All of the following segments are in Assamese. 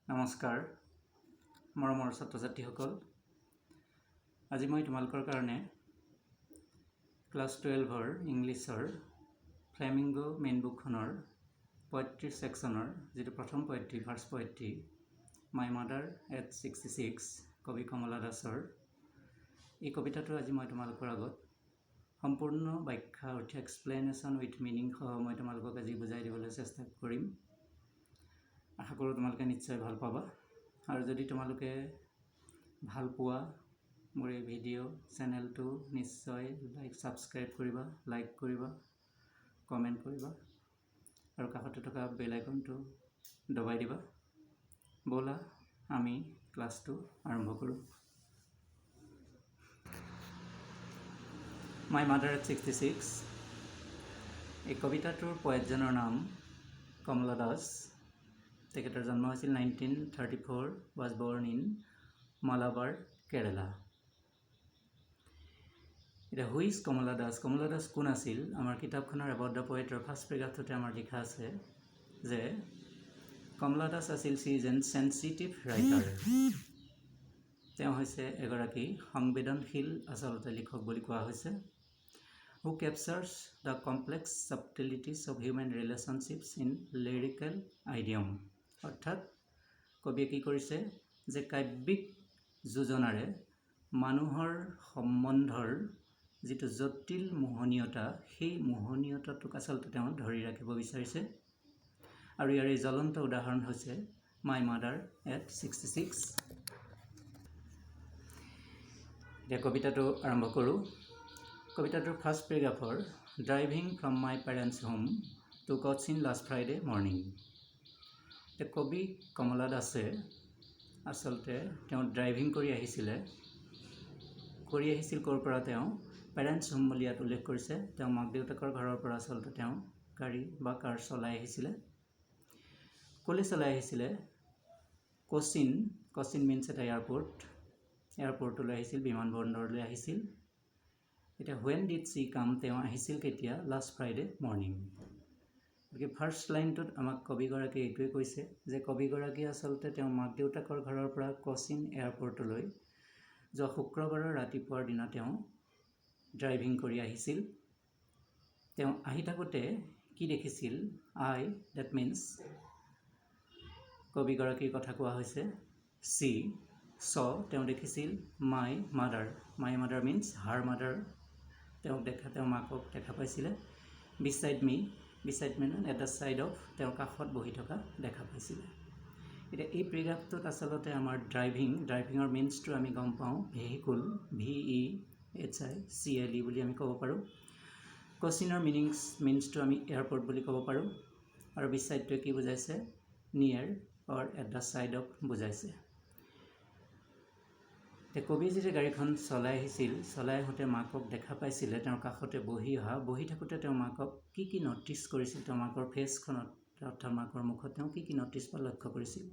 নমস্কাৰ মৰমৰ ছাত্ৰ ছাত্ৰীসকল। আজি মই তোমালোকৰ কাৰণে ক্লাছ 12ৰ ইংলিছৰ ফ্লেমিংগ' মেইন বুকখনৰ পয়েট্ৰি ছেকশ্যনৰ যিটো প্ৰথম poetry, first poetry, "My Mother at 66", কবি কমলা দাসৰ এই কবিতাটো আজি মই তোমালোকৰ আগত সম্পূৰ্ণ ব্যাখ্যা অৰ্থাৎ এক্সপ্লেনেশ্যন উইথ মিনিংসহ মই তোমালোকক আজি বুজাই দিবলৈ চেষ্টা কৰিম। আশা কৰোঁ তোমালোকে নিশ্চয় ভাল পাবা। আৰু যদি তোমালোকে ভাল পোৱা মোৰ এই ভিডিঅ' চেনেলটো নিশ্চয় লাইক, ছাবস্ক্ৰাইব কৰিবা, লাইক কৰিবা, কমেণ্ট কৰিবা আৰু কাষতে থকা বেল আইকনটো দবাই দিবা। ব'লা, আমি ক্লাছটো আৰম্ভ কৰোঁ। "My Mother at 66", এই কবিতাটোৰ পয়েটজনৰ নাম কমলা দাস। তেখেতৰ জন্ম হৈছিল 1934, was born in Malabar, Kerala. এতিয়া who is Kamala Das? Kamala Das কোন আছিল? আমাৰ কিতাপখনৰ এবাউট the পয়েটৰ ফাৰ্ষ্ট পেৰাগ্ৰাফটোতে আমাৰ লিখা আছে যে কমলা দাস আছিল, she is an sensitive writer. তেওঁ হৈছে এগৰাকী সংবেদনশীল আচলতে লিখক বুলি কোৱা হৈছে, who captures the complex subtleties of human relationships in lyrical idiom. অৰ্থাৎ কবিয়ে কি কৰিছে যে কাব্যিক যোজনাৰে মানুহৰ সম্বন্ধৰ যিটো জটিল মোহনীয়তা, সেই মোহনীয়তাটোক আচলতে তেওঁ ধৰি ৰাখিব বিচাৰিছে। আৰু ইয়াৰ এই জ্বলন্ত উদাহৰণ হৈছে "My Mother at 66"। এতিয়া কবিতাটো আৰম্ভ কৰোঁ। কবিতাটোৰ first পেৰাগ্ৰাফৰ "Driving from my parents' home to Cochin last Friday morning". এতিয়া কবি কমলা দাসে আচলতে তেওঁ ড্ৰাইভিং কৰি আহিছিলে, কৰি আহিছিল ক'ৰ পৰা? তেওঁ পেৰেণ্টছ হোম বুলি ইয়াত উল্লেখ কৰিছে। তেওঁ মাক দেউতাকৰ ঘৰৰ পৰা আচলতে তেওঁ গাড়ী বা কাৰ চলাই আহিছিলে। ক'লৈ চলাই আহিছিলে? কোচিন। কোচিন মিনছ এটা এয়াৰপৰ্ট। এয়াৰপৰ্টলৈ আহিছিল, বিমান বন্দৰলৈ আহিছিল। এতিয়া when did she come? তেওঁ আহিছিল কেতিয়া? Last Friday morning. গতিকে ফাৰ্ষ্ট লাইনটোত আমাক কবিগৰাকীয়ে এইটোৱে কৈছে যে কবিগৰাকীয়ে আচলতে তেওঁ মাক দেউতাকৰ ঘৰৰ পৰা কোচিন এয়াৰপৰ্টলৈ যোৱা শুক্ৰবাৰৰ ৰাতিপুৱাৰ দিনা তেওঁ ড্ৰাইভিং কৰি আহিছিল। তেওঁ আহি থাকোঁতে কি দেখিছিল? I, that means কবিগৰাকীৰ কথা কোৱা হৈছে, চি চ তেওঁ দেখিছিল my mother. My mother means her mother. তেওঁক দেখা, তেওঁ মাকক দেখা পাইছিলে। Beside me, beside me, at the side of, তেওঁৰ কাষত বহি থকা দেখা পাইছিলে। এতিয়া এই পেৰেগ্ৰাফটোত আচলতে আমাৰ ড্ৰাইভিং, ড্ৰাইভিঙৰ মিনছটো আমি গম পাওঁ vehicle, VEHICLE বুলি আমি ক'ব পাৰোঁ। কোচিনৰ মিনছটো আমি এয়াৰপৰ্ট বুলি ক'ব পাৰোঁ। আৰু বিচাইডটোৱে কি বুজাইছে? Near or at the side of বুজাইছে। এতিয়া কবিয়ে যেতিয়া গাড়ীখন চলাই আহিছিল, চলাই আহোঁতে মাকক দেখা পাইছিলে তেওঁৰ কাষতে বহি অহা। বহি থাকোঁতে তেওঁ মাকক কি কি ন'টিছ কৰিছিল? তেওঁ মাকৰ ফেচখনত, অৰ্থাৎ মাকৰ মুখত তেওঁ কি কি ন'টিছ বা লক্ষ্য কৰিছিল?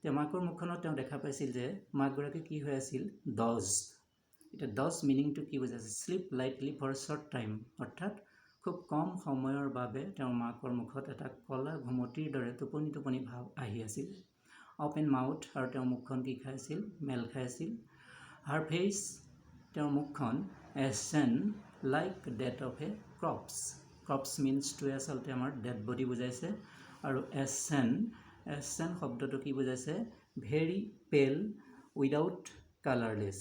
তেওঁ মাকৰ মুখখনত তেওঁ দেখা পাইছিল যে মাকগৰাকী কি হৈ আছিল? ডজ। এতিয়া ডজ মিনিংটো কি বুজাইছে? Sleep lightly for short time. অৰ্থাৎ খুব কম সময়ৰ বাবে তেওঁৰ মাকৰ মুখত এটা ক'লা ঘুমটিৰ দৰে টোপনি টোপনি ভাৱ আহি আছিল। অ'পেন মাউথ, আৰু তেওঁৰ মুখখন কি খাই আছিল? মেল খাই আছিল। হাৰ ফেচ, তেওঁৰ মুখখন, ashen like that of a corpse. Corpse মিনছটোৱে আচলতে আমাৰ ডেড বডি বুজাইছে। আৰু এচেন, এচেন শব্দটো কি বুজাইছে? Very pale, without colourless,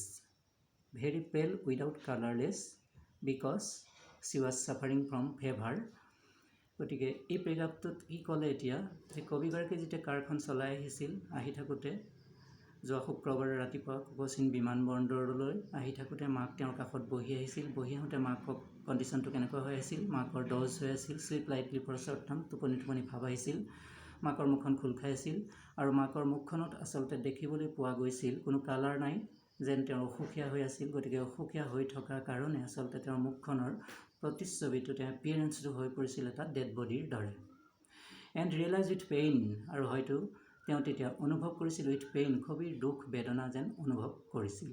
very pale, without colourless, because she was suffering from fever. গতিকে এই পেৰেগ্ৰাফটোত কি ক'লে এতিয়া যে কবিগৰাকীয়ে যেতিয়া কাৰখন চলাই আহিছিল, আহি থাকোঁতে যোৱা শুক্ৰবাৰে ৰাতিপুৱা কোচিন বিমানবন্দৰলৈ আহি থাকোঁতে মাক তেওঁৰ কাষত বহি আহিছিল। বহি আহোঁতে মাকক কণ্ডিশ্যনটো কেনেকুৱা হৈ আছিল? মাকৰ ডজ হৈ আছিল, sleep lightly for short time, টোপনি টোপনি ভাৱ আহিছিল। মাকৰ মুখখন খোল খাই আছিল আৰু মাকৰ মুখখনত আচলতে দেখিবলৈ পোৱা গৈছিল কোনো কালাৰ নাই, যেন তেওঁ অসুখীয়া হৈ আছিল। গতিকে অসুখীয়া হৈ থকাৰ কাৰণে আচলতে তেওঁৰ মুখখনৰ প্ৰতিচ্ছবিটো, তেওঁৰ এপিয়াৰেঞ্চটো হৈ পৰিছিল এটা ডেড বডিৰ দৰে। এণ্ড ৰিয়েলাইজ উইথ পেইন, আৰু হয়তো তেওঁ তেতিয়া অনুভৱ কৰিছিল, উইথ পেইন, খুবেই দুখ বেদনা যেন অনুভৱ কৰিছিল,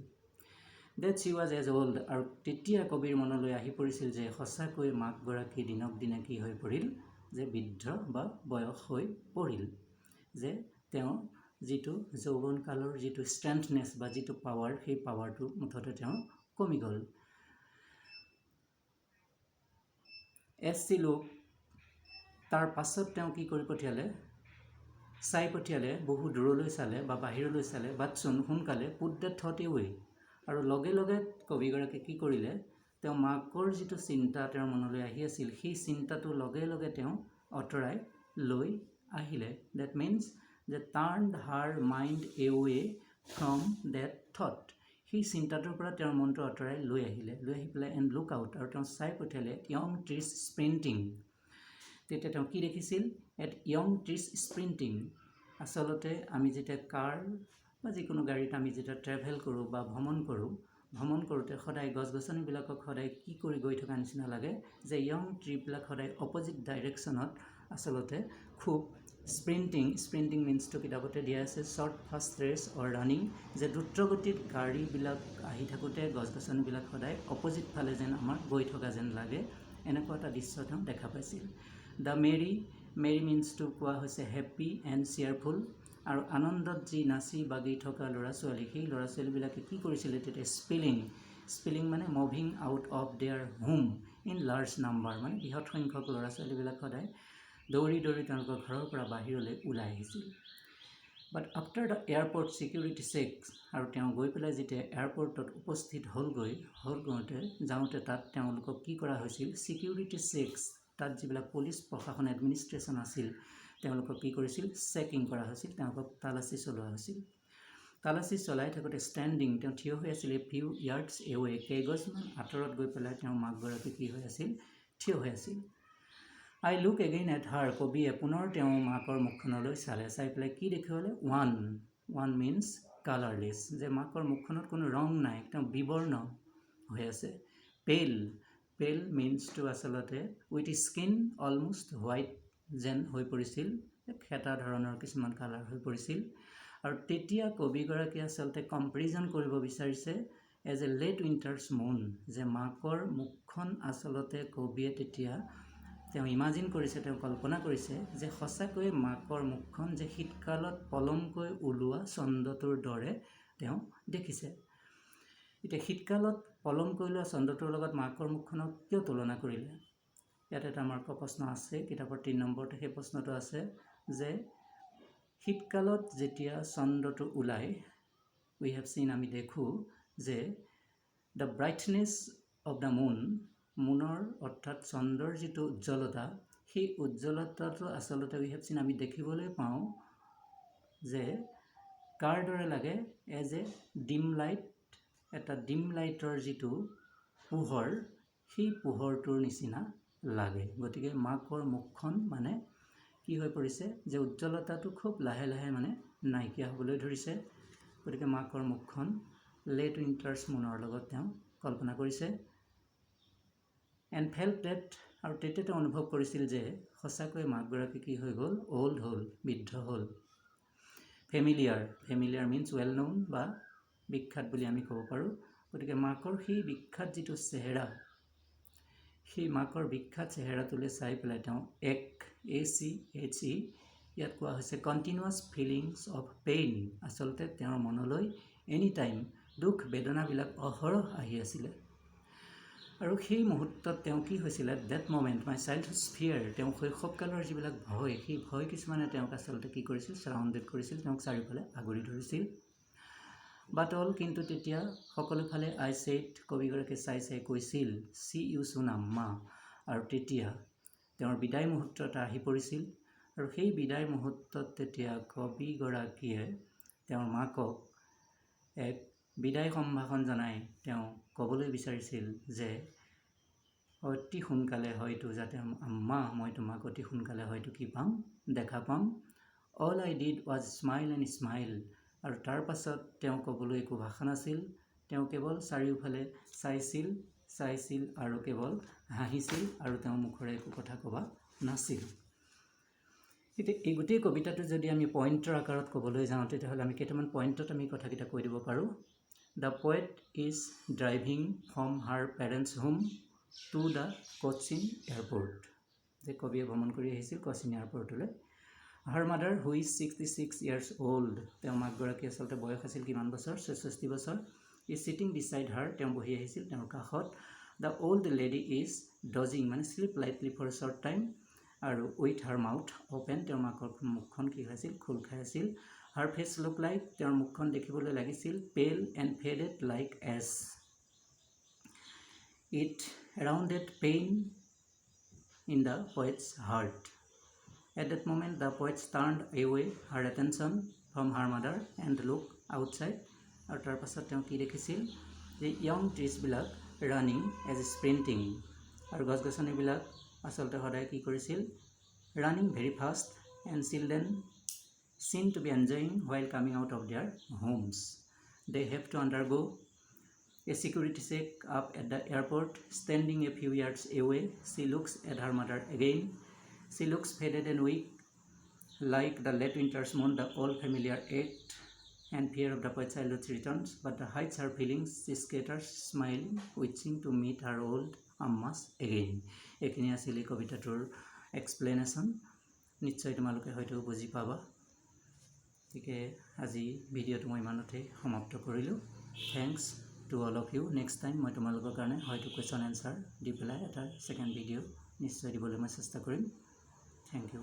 that she was as old. আৰু তেতিয়া কবিৰ মনলৈ আহি পৰিছিল যে সঁচাকৈ মাকগৰাকী দিনক দিনে কি হৈ পৰিল যে বৃদ্ধ বা বয়স হৈ পৰিল, যে তেওঁ যিটো যৌৱন কালৰ যিটো ষ্ট্ৰেংথনেছ বা যিটো পাৱাৰ, সেই পাৱাৰটো মুঠতে তেওঁৰ কমি গ'ল। এছ চি লোক, তাৰ পাছত তেওঁ কি কৰি পঠিয়ালে? চাই পঠিয়ালে, বহু দূৰলৈ চালে বা বাহিৰলৈ চালে। বাট চোন, সোনকালে, পুট the thought away, আৰু লগে লগে কবিগৰাকীয়ে কি কৰিলে? তেওঁ মাকৰ যিটো চিন্তা তেওঁৰ মনলৈ আহি আছিল, সেই চিন্তাটো লগে লগে তেওঁ আঁতৰাই লৈ আহিলে। That means যে turn her mind away from that thought. সেই চিন্তাটোৰ পৰা তেওঁৰ মনটো আঁতৰাই লৈ আহিলে। লৈ আহি পেলাই এণ্ড লুক আউট, আৰু তেওঁ চাই পঠিয়ালে য়ং ট্ৰিজ স্প্ৰিণ্টিং। তেতিয়া তেওঁ কি দেখিছিল? At young trees sprinting. আচলতে আমি যেতিয়া কাৰ বা যিকোনো গাড়ীত আমি যেতিয়া ট্ৰেভেল কৰোঁ বা ভ্ৰমণ কৰোঁ, ভ্ৰমণ কৰোঁতে সদায় গছ গছনিবিলাকক সদায় কি কৰি গৈ থকা নিচিনা লাগে যে য়ং ট্ৰিবিলাক সদায় অপজিট ডাইৰেকশ্যনত আচলতে খুব স্প্ৰিণ্টিং। স্প্ৰিণ্টিং মিনছটো কিতাপতে দিয়া আছে, short fast race or running, যে দ্ৰুতগতিত গাড়ীবিলাক আহি থাকোঁতে গছ গছনিবিলাক সদায় অপজিট ফালে যেন আমাৰ গৈ থকা যেন লাগে। এনেকুৱা এটা দৃশ্য তেওঁ দেখা পাইছিল। The Marie, Marie মিনছটো কোৱা হৈছে হেপ্পী এণ্ড চিয়াৰফুল, আৰু আনন্দত যি নাচি বাগি থকা ল'ৰা ছোৱালী, সেই ল'ৰা ছোৱালীবিলাকে কি কৰিছিলে তেতিয়া? স্পিলিং, স্পিলিং মানে moving out of their home in large number, মানে বৃহৎ সংখ্যক ল'ৰা ছোৱালীবিলাক সদায় দৌৰি দৌৰি তেওঁলোকৰ ঘৰৰ পৰা বাহিৰলৈ ওলাই আহিছিল। But after the airport security checks, আৰু তেওঁ গৈ পেলাই যেতিয়া এয়াৰপৰ্টত উপস্থিত হ'লগৈ, হ'ল গওঁতে যাওঁতে তাত তেওঁলোকক কি কৰা হৈছিল? ছিকিউৰিটি চেকছ, তাত যিবিলাক পুলিচ প্ৰশাসন, এডমিনিষ্ট্ৰেশ্যন আছিল, তেওঁলোকক কি কৰিছিল? চেকিং কৰা হৈছিল, তেওঁলোকক তালাচী চলোৱা হৈছিল। তালাচী চলাই থাকোঁতে ষ্টেণ্ডিং, তেওঁ থিয় হৈ আছিল, এ ফিউ য়াৰ্ডছ এৱে, কেইগজমান আঁতৰত গৈ পেলাই তেওঁৰ মাকগৰাকী কি হৈ আছিল? থিয় হৈ আছিল। I look again at her, কবিয়ে পুনৰ তেওঁ মাকৰ মুখখনলৈ চালে। চাই পেলাই কি দেখুৱালে? ৱান, ৱান মিনছ কালাৰলেছ, যে মাকৰ মুখখনত কোনো ৰং নাই, তেওঁ বিবৰ্ণ হৈ আছে। পেল, পেল মিনছটো আচলতে উইথ স্কিন অলমষ্ট হোৱাইট যেন হৈ পৰিছিল, খেতা ধৰণৰ কিছুমান কালাৰ হৈ পৰিছিল। আৰু তেতিয়া কবিগৰাকীয়ে আচলতে কম্পেৰিজন কৰিব বিচাৰিছে as a late winter's moon, যে মাকৰ মুখখন আচলতে কবিয়ে তেতিয়া তেওঁ ইমাজিন কৰিছে, তেওঁ কল্পনা কৰিছে যে সঁচাকৈয়ে মাকৰ মুখখন যে শীতকালত পলমকৈ ওলোৱা চন্দ্ৰটোৰ দৰে তেওঁ দেখিছে। এতিয়া শীতকালত পলমকৈ ওলোৱা চন্দ্ৰটোৰ লগত মাকৰ মুখখনক কিয় তুলনা কৰিলে? ইয়াত এটা মাৰ্কৰ প্ৰশ্ন আছে, কিতাপৰ 3 নম্বৰতে সেই প্ৰশ্নটো আছে যে শীতকালত যেতিয়া চন্দ্ৰটো ওলায়, উই have চিন, আমি দেখোঁ যে the brightness of the moon, মুনৰ অৰ্থাৎ চন্দ্ৰৰ যিটো উজ্জ্বলতা, সেই উজ্জ্বলতাটো আচলতে উই have চিন, আমি দেখিবলৈ পাওঁ যে কাৰ দৰে লাগে? এজ এ ডিম লাইট, এটা ডিম লাইটৰ যিটো পোহৰ, সেই পোহৰটোৰ নিচিনা লাগে। গতিকে মাকৰ মুখখন মানে কি হৈ পৰিছে যে উজ্জ্বলতাটো খুব লাহে লাহে মানে নাইকিয়া হ'বলৈ ধৰিছে। গতিকে মাকৰ মুখখন লেট উইণ্টাৰ্ছ মুনৰ লগত তেওঁ কল্পনা কৰিছে। এণ্ড ফেল্ট ডেট, আৰু তেতিয়া তেওঁ অনুভৱ কৰিছিল যে সঁচাকৈ মাকগৰাকী কি হৈ গ'ল? অ'ল্ড হ'ল, বৃদ্ধ হ'ল। Familiar, familiar means well known বা বিখ্যাত বুলি আমি ক'ব পাৰোঁ। গতিকে মাকৰ সেই বিখ্যাত যিটো চেহেৰা, সেই মাকৰ বিখ্যাত চেহেৰাটোলৈ চাই পেলাই তেওঁ এক ACHE, ইয়াত কোৱা হৈছে কণ্টিনিউৱাছ ফিলিংছ অফ পেইন, আচলতে তেওঁৰ মনলৈ এনি টাইম দুখ বেদনাবিলাক অহৰহ আহি আছিলে। আৰু সেই মুহূৰ্তত তেওঁ কি হৈছিলে? That moment my childhood fear, তেওঁ শৈশৱকালৰ যিবিলাক ভয়, সেই ভয় কিছুমানে তেওঁক আচলতে কি কৰিছিল? ছাৰাউণ্ডেড কৰিছিল, তেওঁক চাৰিওফালে আগুৰি ধৰিছিল। বাট অল, কিন্তু তেতিয়া সকলোফালে আই ছেইড, কবিগৰাকীয়ে চাই চাই কৈছিল, "See you soon, Amma." আৰু তেতিয়া তেওঁৰ বিদায় মুহূৰ্ত এটা আহি পৰিছিল। আৰু সেই বিদায় মুহূৰ্তত তেতিয়া কবিগৰাকীয়ে তেওঁৰ মাকক এক বিদায় সম্ভাষণ জনাই তেওঁ ক'বলৈ বিচাৰিছিল যে অতি সোনকালে হয়তো যাতে আম্মা, মই তোমাক অতি সোনকালে হয়তো কি পাম, দেখা পাম। All I did was smile and smile. আৰু তাৰ পাছত তেওঁ ক'বলৈ একো ভাষা নাছিল। তেওঁ কেৱল চাৰিওফালে চাইছিল, চাইছিল আৰু কেৱল হাঁহিছিল আৰু তেওঁৰ মুখেৰে একো কথা কোৱা নাছিল। এতিয়া এই গোটেই কবিতাটো যদি আমি পইণ্টৰ আকাৰত ক'বলৈ যাওঁ, তেতিয়াহ'লে আমি কেইটামান পইণ্টত আমি কথাকেইটা কৈ দিব পাৰোঁ। The poet is driving from her parents' home to the Cochin airport, যে কবিয়ে ভ্ৰমণ কৰি আহিছিল Cochin এয়াৰপৰ্টলৈ। Her mother, who is 66 years old, তেওঁ মাকগৰাকী আচলতে বয়স আছিল কিমান বছৰ? 66 বছৰ। Is sitting beside her, তেওঁ বহি আহিছিল তেওঁৰ কাষত। The old lady is dozing, মানে sleep lightly for short time আৰু উইথ হাৰ মাউথ অ'পেন। তেওঁৰ মাকৰ মুখখন কি হৈছিল? খোল খাই আছিল। হাৰ ফেচ লুক লাইক, তেওঁৰ মুখখন দেখিবলৈ লাগিছিল pale and faded like ash. It rounded pain in the poet's heart. At that moment, the poet turned away her attention from her mother and looked outside. আৰু তাৰ পাছত তেওঁ কি দেখিছিল যে য়ং ট্ৰিজবিলাক ৰানিং এজ স্প্ৰিণ্টিং আৰু গছ গছনিবিলাক আচলতে সদায় কি কৰিছিল? Running very fast, and children seem to be enjoying while coming out of their homes. They have to undergo a security check up at the airport. Standing a few yards away, she looks at her mother again. She looks faded and weak, like the late winter's moon. The old familiar ache and fear of the poet's childhood returns, but she hides her feelings. She scatters, smiling, wishing to meet her old ammas again. এইখিনি আছিল এই কবিতাটোৰ এক্সপ্লেনেশ্যন। নিশ্চয় তোমালোকে হয়তো বুজি পাবা। গতিকে আজি ভিডিঅ'টো মই ইমানতে সমাপ্ত কৰিলোঁ। Thanks to all of you. Next time মই তোমালোকৰ কাৰণে হয়তো কুৱেশ্যন এনচাৰ দি পেলাই এটা ছেকেণ্ড ভিডিঅ' নিশ্চয় দিবলৈ মই চেষ্টা কৰিম। Thank you.